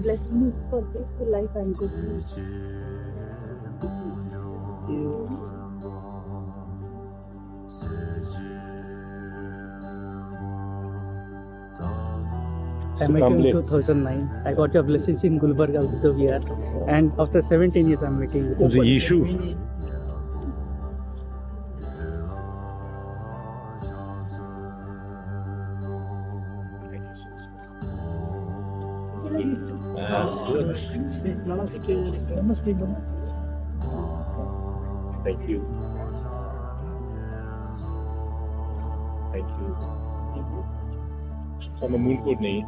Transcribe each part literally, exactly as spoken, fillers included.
Bless me for this life and good. I met you in two thousand nine. I got your blessings in Gulbarga Buddha Vihar. And after seventeen years, I'm meeting you. Thank you. Thank you. Thank you. Sama mungkur ni.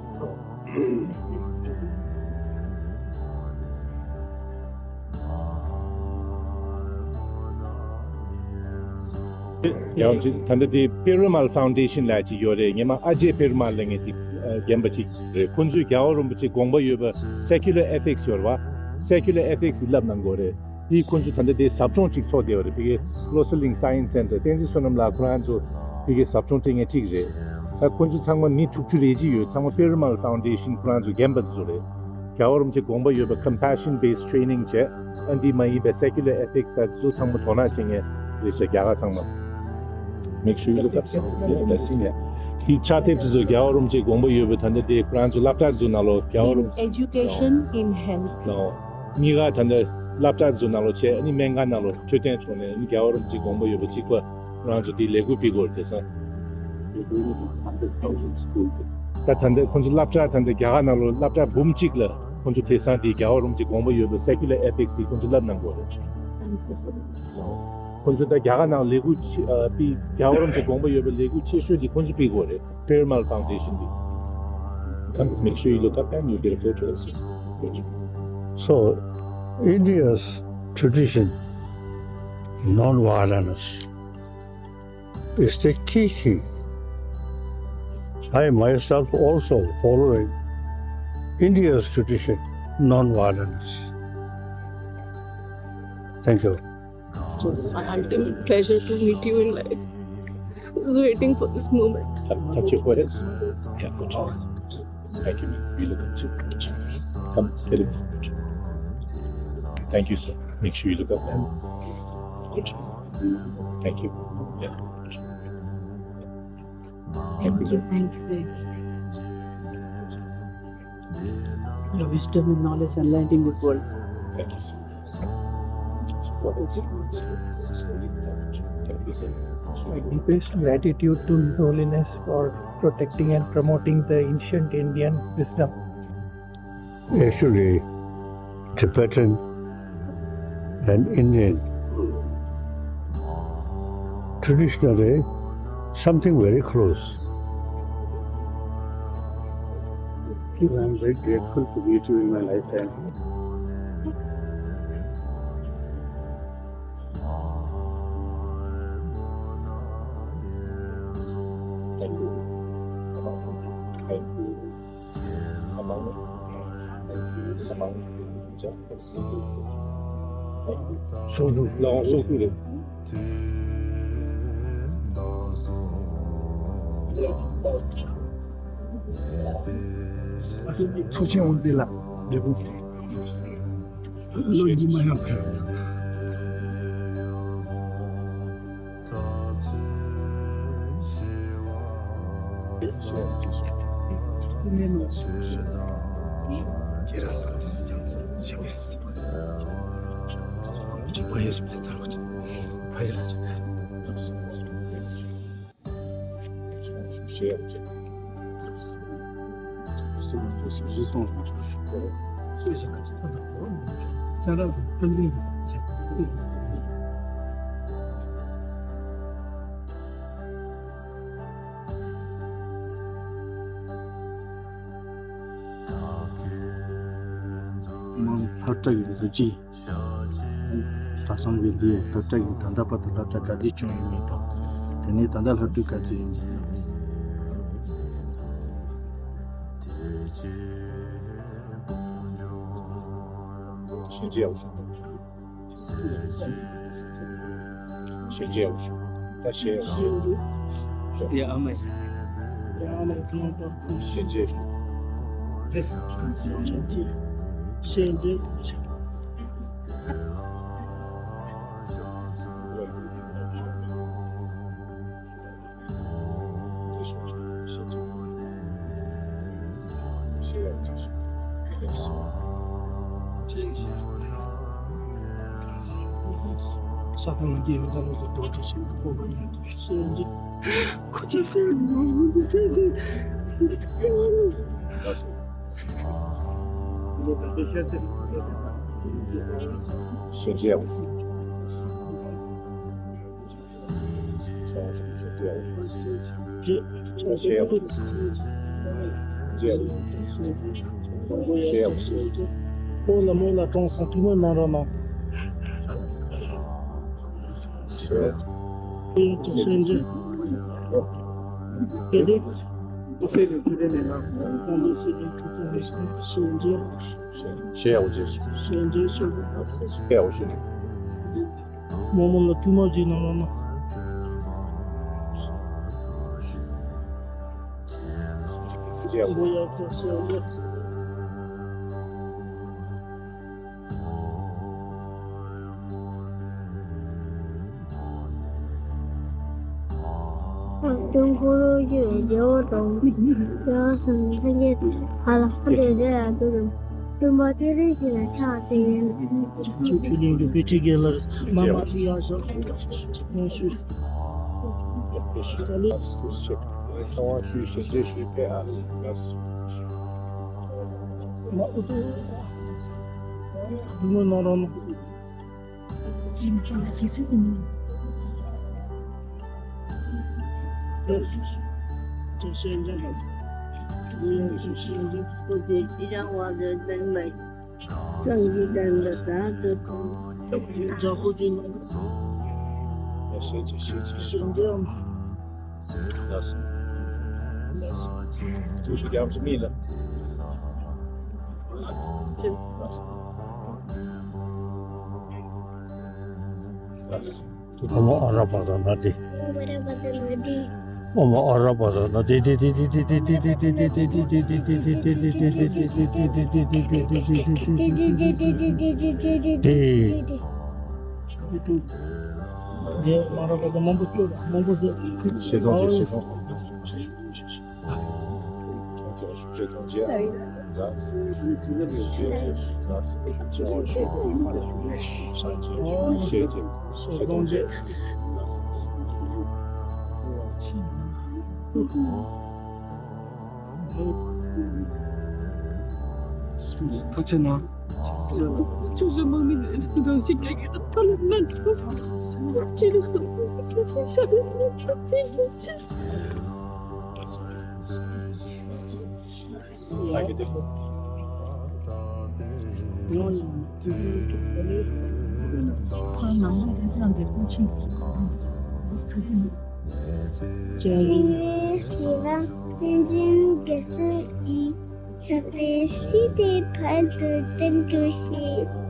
ཡང་ཅིག་ད་ལྟ་དེ་པེ་རུ་མལ་ཕའུན་ཌེ་ཤན་ལབ་ཅིག་ཡོད་རེད། སྔོན་མ་ཨ་ཇེ་པེ་རུ་མལ་ལབ་མཁན་དེ་རྒན་པ་ཅིག་རེད། ཁོང་ཚོས་རྒྱལ་བ་རིན་པོ་ཆེ་དགོངས་པ་ཡོད་པ་སེ་ཀུ་ལར་ཨེ་ཐིག་སི་ཡོད་རེད་བ། སེ་ཀུ་ལར་ཨེ་ཐིག་སི་བསླབ་གནང་གི་ཡོད་རེད། དེ་ཁོང་ཚོ་ད་ལྟ་དེ་ཟབ་སྦྱོང་ཅིག་ཚོགས་བསྡད་ཡོད་རེད། ཕ་གིའི་བློ་གསལ་གླིང་སའེན་སི་སེན་ཊར་བསྟན་འཛིན་བསོད་ནམས་ལགས་ཁོ་རང་ཚོ་ཕ་གིའི་ཟབ་སྦྱོང་སྤྲད་མཁན་གཅིག་རེད། ད་ཁོང་ཚོ་ཚང་མ་མི་དྲུག་ཅུ་རེ་གཅིག་ཡོད། ཚང་མ་པེ་རུ་མལ་ཕའུན་ཌེ་ཤན་ཁོ་རང་ཚོ་རྒན་པ་དེ་ཚོ་རེད། རྒྱལ་བ་རིན་པོ་ཆེ་དགོངས་པ་ཡོད་པའི་compassion based training བྱས། ཨ་འདི་མ་ཡིན་པའི་སེ་ཀུ་ལར་ཨེ་ཐིག་སི་ལ་དེ་ཚོ་ཚང་མ་དོ་སྣང་བྱེད་མཁན་རེད་ཤག་རྒྱ་གར་ཚང་མ། Make sure you look up something. Yes, yes, yeah. དེ་ཕྱག་དེབ་དེ་ཚོ་རྒྱལ་བ་རིན་པོ་ཆེ་དགོངས་པ་ཡོད་པའི་ད་ལྟ་དེ་ཁོ་རང་ཚོ་སློབ་གྲྭ་དེ་ཚོ་ནང་ལོགས་རྒྱལ་བ་རིན་པོ་ཆེ། Education in health. ལོ། གཉིས་ཀ་ད་ལྟ་སློབ་གྲྭ་དེ་ཚོ་ནང་ལོགས་བྱས། ཨ་ནི་སྨན་ཁང་ནང་ལོགས་འཕྲོད་བསྟེན་ཚོགས་ནས། ཨ་ནི་རྒྱལ་བ་རིན་པོ་ཆེ་དགོངས་པ་ཡོད་པ་གཅིག་པ། ང་ཚོ་དེ་ལས་འགུལ་སྤེལ་དགོས་རེད་དེང་སང་། ད་ད་ལྟ་ཁོང་ཚོ་སློབ་གྲྭ་ད་ལྟ་རྒྱ་གར་ནང་ལོགས་སློབ་གྲྭ་འབུམ་གཅིག་ལ་ཁོང་ཚོ་དེང་སང་དེ་རྒྱལ་བ་རིན་པོ་ཆེ་དགོངས་པ་ཡོད་པའི་སེ་ཀུ་ལར་ཨེ་ཐིག་སི་དེ་ཁོང་ཚོ་བསླབ་གནང་དགོས་རེད། ཁོང་ཚོ་ད་རྒྱ་གར་ནང་ལས་འགུལ་ཆེ་ཨ་པི་རྒྱལ་བ་རིན་པོ་ཆེ་དགོངས་པ་ཡོད་པའི་ལས་འགུལ་ཆེ་ཤོས་དེ་ཁོང་ཚོ་སྤེལ་དགོས་རེད། Perumal Foundation དེ། Come, make sure you look up and you get a photo also. So, India's tradition, non-violence, is the key thing. I myself also following India's tradition, non-violence. Thank you. It was my ultimate pleasure to meet you in life. I was waiting for this moment. Touch, touch your foreheads. Yeah, good job. Thank you, man. We look up to you. Come, get it. Thank you, sir. Make sure you look up, man. Good job. Thank you. Yeah. Thank you. Thank you. Your wisdom and knowledge enlightening this world. Thank you, sir. What is it? Thank you, sir. My deepest gratitude to His Holiness for protecting and promoting the ancient Indian wisdom. Actually, Tibetan and Indian traditionally something very close. I'm very grateful to meet you in my lifetime. Thank you. Thank you. Among, among, སོག་ལུག་ལའང་སོག་ལུག་རེད། ཚོགས་ཆེན་དབུ་འཛིན་ལགས་འབྲས་སྤུངས། ལོ་རྒྱུས་མ་ཡང་ཕེབས། དམངས་སློབ་གྲྭ་ཡི་ལོ་རྒྱུས། ད་སང་གི་འདི་སློབ་གྲྭ་ཡི་ད་ལྟ་བར་དུ་སློབ་གྲྭ་ག་ཚོད་བྱུང་ཡོད་མེད་དང་། དེ་ནས་ད་ལྟ་ལྷ་སྤྲུལ་ག་ཚོད་ཡིན་མིན་དང་། ཞལ་མཇལ་ཡག་པོ་ཞུ། ཞལ་མཇལ་ཡག་པོ་ཞུ། ད་ཞལ་ཡག་པོ་ཞུ། ཡ་ཨ་མ། ཡ་ཨ་མ་གང་ལྟར། ཞལ་མཇལ་ཞུ། ཞལ་མཇལ། ཞལ་མཇལ། ས་ཐང་ལ་འདི་ཡོད་ད་ལོ་ཟེར་རྡོ་རྗེ་ཆེན་པོ་པོ་ག་ཡོད་དུ་ཞེས་འདི། ཁོ་ཚོ་ཕེབས་མ་འོང་དུ་ཕེབས་དུ། ཞལ་མཇལ། ཁོང་ལ་མོ་ལ་གྲོངས་སོང་། ཐུགས་སྨོན་གནང་རོགས་གནང་། ཞལ་མཇལ། རྨོ་མོ་ལ་ཐུགས་སྨོན་ཅིག་གནང་རོགས་གནང་། སྟོན་འཁོར་ལོ་བཞི་རྒྱལ་བ་དང་། རྒྱལ་བ་སྲས་ལ་སངས་རྒྱས་ཕ་ལ་ཕ་འདྲེ་འདྲེ་ལ་འདུག་སྟོན་པ་སྤྱན་རས་གཟིགས་ལ་ཕྱག་འཚལ་ཡོད། ཆུ་ཆུ་ལིང་གི་དཔེ་ཁྲིད་རྒན་ལགས་མ་མ་ཡ་ཞོག་ངོ་ཤུ། ཁ་ལེ། ཁ་བ་ཞུས་ཞེ་ཅེ་ཞུས་པས་ཨ་ལས་ལགས། མ་ཨུ་ཏུ། སྡུག་བསྔལ་གནང་རོགས་གནང་། ཨོཾ་ཨ་ར་པ་ཙ་ན་དྷཱིཿ། ཨོཾ་ཨ་ར་པ་ཙ་ན་དྷཱིཿ། ཐུགས་རྗེ་གནང་། ཆུ་ཆུ་དམག་མི་ནས་འདུག་ཞིག་རྒྱག་གི་ཐོ་ལ་ནན་ཐུགས་ཆེ་ལུགས་སུ་སུ་སུ་སུ་ཤ་བེ་སུ་ཐུགས་རྗེ་ཆེ། ཁོང་ནང་མི་རེ་ཟུང་གི་ཀུན་མཁྱེན་སོང་། ཞིང་རལ་ཞི་བ་བསྟན་འཛིན་དགེ་ཚུལ་གྱིས་བཤད་པའི་སྲིད་དེ་བར་དུ་བསྟན་དགོས་ཤིང་།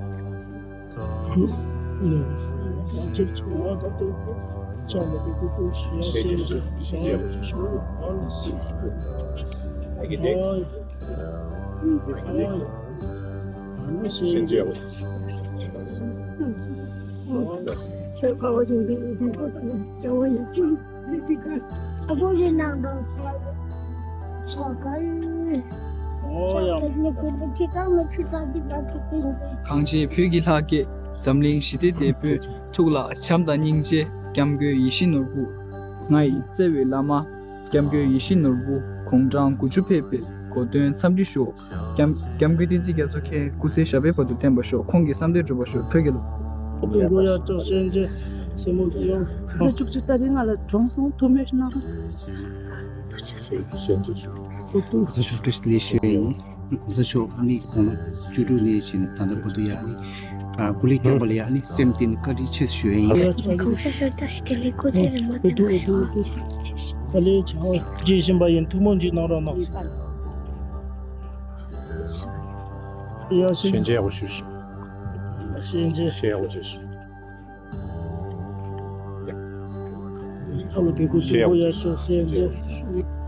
གངས་ཅན་བོད་ཀྱི་ལྷ་སྐལ། འཛམ་གླིང་ཞི་བདེ་དེད་དཔོན། ཐུགས་ལ་བྱམས་དང་སྙིང་རྗེ། སྐྱབས་མགོན་ཡིད་བཞིན་ནོར་བུ། ང་ཡི་བརྩེ་བའི་བླ་མ། སྐྱབས་མགོན་ཡིད་བཞིན་ནོར་བུ་དགུང་གྲངས་དགུ་བཅུ་ཕེབས་པའི་གོ་སྟོན་འཚམས་འདྲི་ཞུ། སྐྱབས་སྐྱབས་མགོན་བསྟན་འཛིན་རྒྱ་མཚོ་མཁྱེན། སྐུ་ཚེ་ཞབས་པད་བར་དུ་བརྟན་པར་ཤོག་ཁོང་གི་བསམ་དོན་འགྲུབ་པར་ཤོག་བོད་ཀྱི་ལོ། མགོ་ཡར་བཙུགས་ཞལ་མཇལ་སེ་མོ་གི་ཡོང་། ཟླ་བཅུ་གཅིག་ཏ་རིག་ང་ལ་གྲོངས་སོང་ཐུགས་སྨོན་གནང་། ཞལ་མཇལ་ཞུ། སྐུ་གཟུགས་ཞབས་བཀྲ་ལེགས་ཞུ་ཡིན། གོང་ས་མཆོག་ཨ་ནི་དགུང་ལོ་བཅུ་དྲུག་ནས་བཞིན་ད་ལྟ་བར་དུ་ཡ་ཨ་ནི་ཨ་སྐུ་ལས་བསྐྱངས་པ་ལ་ཡ་ཨ་ནི་སེམས་གཏིང་ནས་བཀའ་དྲིན་ཆེ་ཞུ་ཡ་ཡིན། གོང་ས་མཆོག་བཀྲ་ཤིས་བདེ་ལེགས། སྐུ་ཚེ་རིང་པོ་བརྟན་པར་ཤོག་ད་ལས་བྱ་བ་བརྗེད་བཞིན་པ་ཡིན། ཐུགས་སྨོན་ཅིག་གནང་རོགས་གནང་། ཡ་ཤེས། ཞལ་མཇལ་ཡག་པོ་ཞུ་ཞིག་ཞལ་མཇལ། ཞལ་ཡག་པོ་བྱེད་ཞིག་ཨ་ལོ་བེ་ཀུ་ཞལ་ཡག་པོ་ཡ་ཤོ་ཞལ་མཇལ།